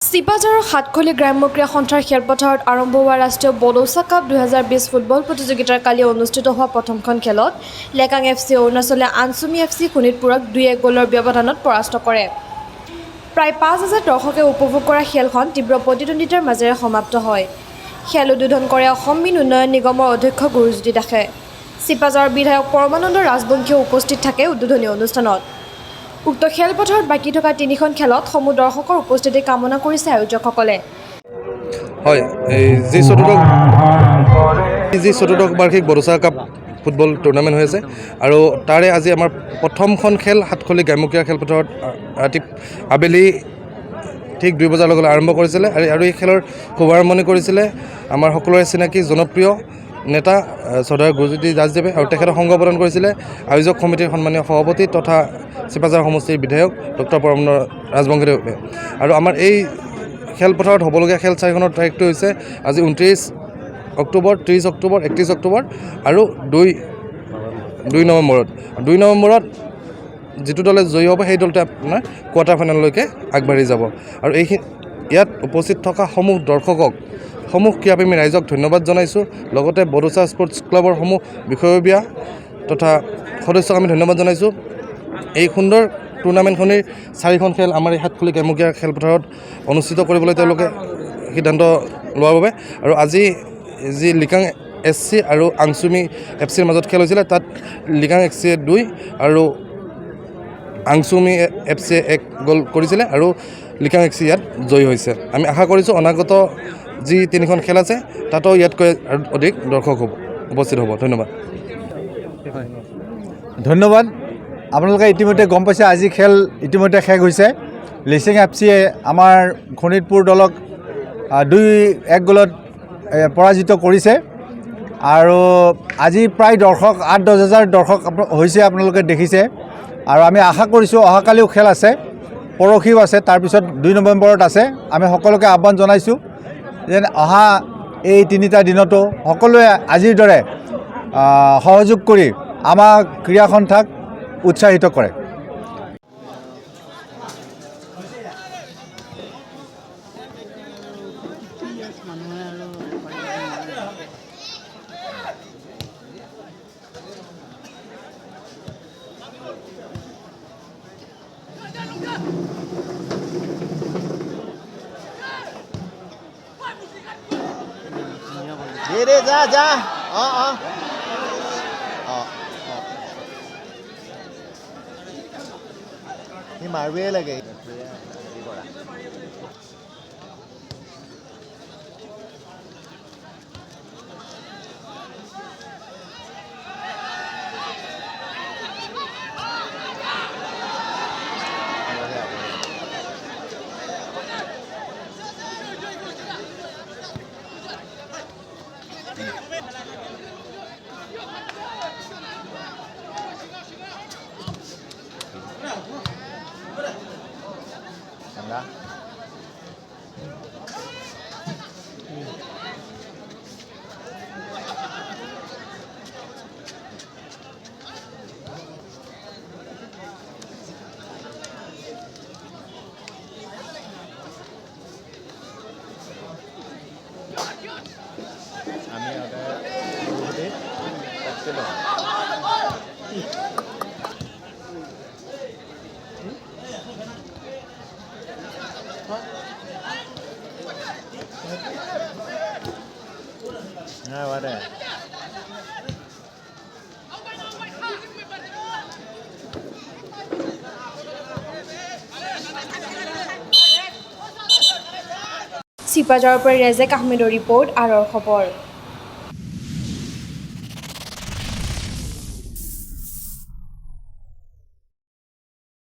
চিপাঝাৰৰ সাতখলি গ্ৰাম্য ক্ৰীড়া সন্থাৰ খেলপথাৰত আৰম্ভ হোৱা ৰাষ্ট্ৰীয় বদৌচা কাপ 2020 ফুটবল প্ৰতিযোগিতাৰ কালি অনুষ্ঠিত হোৱা প্ৰথমখন খেলত লেকাং এফ চি অৰুণাচলে আনচুমি এফ চি শোণিতপুৰক 2-1 গ'লৰ ব্যৱধানত পৰাস্ত কৰে। প্ৰায় 5000 দৰ্শকে উপভোগ কৰা খেলখন তীব্ৰ প্ৰতিদ্বন্দ্বিতাৰ মাজেৰে সমাপ্ত হয়। খেল উদ্বোধন কৰে অসম মীন উন্নয়ন নিগমৰ অধ্যক্ষ গুৰুজ্যোতি দাসে। চিপাঝাৰৰ বিধায়ক পৰমানন্দ ৰাজবংশীও উপস্থিত থাকে উদ্বোধনী অনুষ্ঠানত। উক্ত খেলপথাৰত বাকী থকা তিনিখন খেলত সমূহ দৰ্শকৰ উপস্থিতি কামনা কৰিছে আয়োজকসকলে। হয়, এই যি চতুৰ্দশ বাৰ্ষিক বদৌচা কাপ ফুটবল টুৰ্ণামেণ্ট হৈ আছে আৰু তাৰে আজি আমাৰ প্ৰথমখন খেল সাতখলি গ্ৰাম্য ক্ৰীড়া খেলপথাৰত ৰাতি আবেলি ঠিক 2 বজাৰ লগে লগে আৰম্ভ কৰিছিলে আৰু এই খেলৰ শুভাৰম্ভণি কৰিছিলে আমাৰ সকলোৰে চিনাকি জনপ্ৰিয় নেতা শ্ৰদ্ধাৰ গুৰুজ্যোতি দাসদেৱে আৰু তেখেতক সংগ প্ৰদান কৰিছিলে আয়োজক সমিতিৰ সন্মানীয় সভাপতি তথা চিপাঝাৰ সমষ্টিৰ বিধায়ক ডক্টৰ পৰমানন্দ ৰাজবংশীদেৱে। আৰু আমাৰ এই খেলপথাৰত হ'বলগীয়া খেল চাৰিখনৰ তাৰিখটো হৈছে আজি 29 অক্টোবৰ, 30 অক্টোবৰ, 31 অক্টোবৰ আৰু 2 নৱেম্বৰত। 2 নৱেম্বৰত যিটো দলে জয়ী হ'ব সেই দলটোৱে আপোনাৰ কোৱাৰ্টাৰ ফাইনেললৈকে আগবাঢ়ি যাব। আৰু ইয়াত উপস্থিত থকা সমূহ দৰ্শকক, সমূহ ক্ৰীড়াপ্ৰেমী ৰাইজক ধন্যবাদ জনাইছোঁ। লগতে বদৌচা স্পৰ্টছ ক্লাবৰ সমূহ বিষয়ববীয়া তথা সদস্যক আমি ধন্যবাদ জনাইছোঁ। এই সুন্দৰ টুৰ্ণামেণ্টখনিৰ চাৰিখন খেল আমাৰ এই সাতখলি গ্ৰাম্য ক্ৰীড়া খেলপথাৰত অনুষ্ঠিত কৰিবলৈ তেওঁলোকে সিদ্ধান্ত লোৱাৰ বাবে। আৰু আজি যি লিকাং এছ চি আৰু আংচুমি এফ চিৰ মাজত খেল হৈছিলে, তাত লিকাং এফ চিয়ে 2 আৰু আংচুমি এফ চিয়ে 1 গ'ল কৰিছিলে আৰু লিকাং এফ চি ইয়াত জয়ী হৈছে। আমি আশা কৰিছোঁ অনাগত যি তিনিখন খেল আছে তাতো ইয়াতকৈ আৰু অধিক দৰ্শক উপস্থিত হ'ব। ধন্যবাদ। ধন্যবাদ। আপোনালোকে ইতিমধ্যে গম পাইছে আজি খেল ইতিমধ্যে শেষ হৈছে। লিচিং এফ চিয়ে আমাৰ শোণিতপুৰ দলক 2-1 গ'লত পৰাজিত কৰিছে। আৰু আজি প্ৰায় দৰ্শক 8-10 হাজাৰ দৰ্শক হৈছে, আপোনালোকে দেখিছে। আৰু আমি আশা কৰিছোঁ অহাকালিও খেল আছে, পৰহিও আছে, তাৰপিছত 2 নৱেম্বৰত আছে। আমি সকলোকে আহ্বান জনাইছোঁ যেন অহা এই তিনিটা দিনতো সকলোৱে আজিৰ দৰে সহযোগ কৰি আমাৰ ক্ৰীড়া সন্থাক উৎসাহিত কৰে। দে দে যা যা অ অ অ অ সি মাৰিবই লাগে। আমি চিপাঝাৰৰ পৰা ৰেজেক আহমেদৰ ৰিপৰ্ট, আৰৰ খবৰ।